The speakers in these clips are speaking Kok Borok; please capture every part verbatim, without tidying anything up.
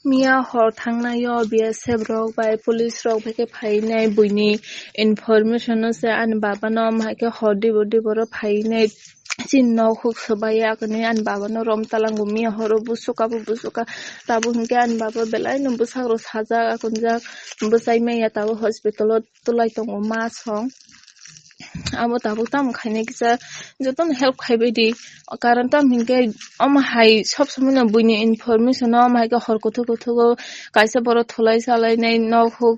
Miya hor thangnai o B S F rok bai police rok bai khe phainai buini information no se ani baba no omo hai khe hor dibo dibo ro phainai chini nok huk swbai ya khe ani baba no rom talango miya horo busuka bo busuka tabuk hinkhe ani baba belai no bwsak rok sajak akunjak bwsai maya tabuk hospital o tulai tongo ma song. Abo tabuk tamo khainai kisa jotono help khaibai di. Karon tamo hinkhe omo hai sob somoi no buini information no omo hai khe hor kuthuk kuthuk o kaisa borok thulai salai nai nok huk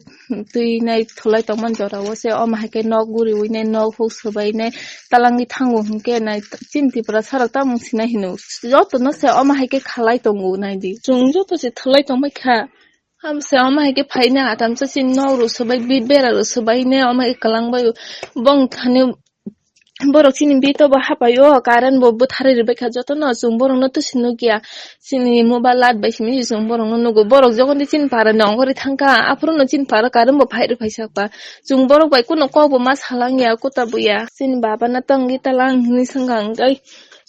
twi nai thulai tongmani jora o se omo hai khe nok guriwi nai nok huk swbai nai talangwi thango hinkhe nai chini Tripura sarok tamo sinai hino jotono se omo hai khe khalai tongo nai di chwng joto se thulai tongbai kha. Hamsa omo hai khe phaina atamsa chini nok rw swbai bit bera rw swbai ne omo hai khe kwlangbai o. Bong thani borok chini bit o bo hapai o current bo bwtharwi rwbai kha jotono chwng borok no twisi nukya chini mobile light bai simi se chwng borok no nugo borok jokhon de chini para ni ongori thangkha aphuru no chini para current bo phai rw phai sakba chwng borok bai kunu kok bo ma salang ya kuta buya chini baba no tongwi talang hinwi swngkha hwnkhe.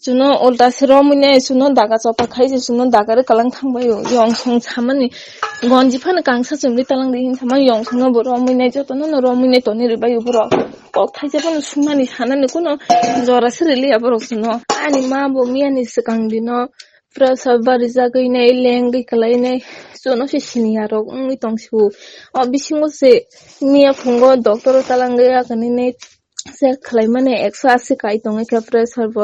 Chuno ulta se romwi nai chuno daga chopa khai se chuno daga rwkalang thangbai o yong song samani gonji phano kangsa chumli talang di hin samani yong song no bo romwi nai joto no no romwi nai toni rwbai o borok kok thaisa phano sumani sanani kuno jora se rwliya borok chuno ani ma bo miyani swkang dino prasad barijagwi nai lengwi kwlai nai chuno se siniya rok wngwi tong si o o bisingo se miya phungo doctor o talangwi ya kani nai check khlaimani ekso asi kai tongwi khe pressure bo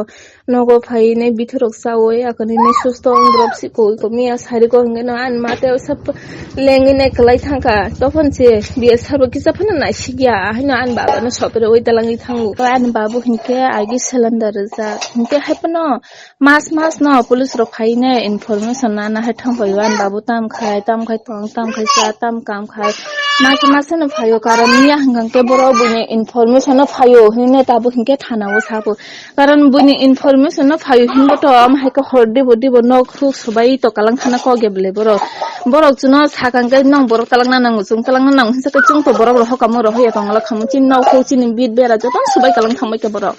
nogo phaiwi nai bithorok chawi akhani nai susto wng borok si koi komiya sari ko hwnkhe no ani mate sap lengwi nai kwlai thangkha tophon se B S R bo kisa phano naisikya haino ani baba no sopre oi dalangwi thango ani babu hinkhe agi cylinder rijak hinkhe haiphano Mas mas no police rok phai ne information nana hai thang pai o ani babu tam khai tam khai tong tam khai cha tam kam khai mas mas no phai o karon miya hwnkhe borok buini information no phai o hwnwi ne tabuk hinkhe thana o sabo karon buini information no phai o hinbo to am hai khe hor dibo dibo nok huk subai to kalang khana kok ya bele borok borok chuno sakang khe nong borok talangna nango chwng talangna nango hinsa khe chwng to borok rok hokamo rok hoya tongla khamu chini nok huk chini bit bera joto subai kalang thang bai khe borok.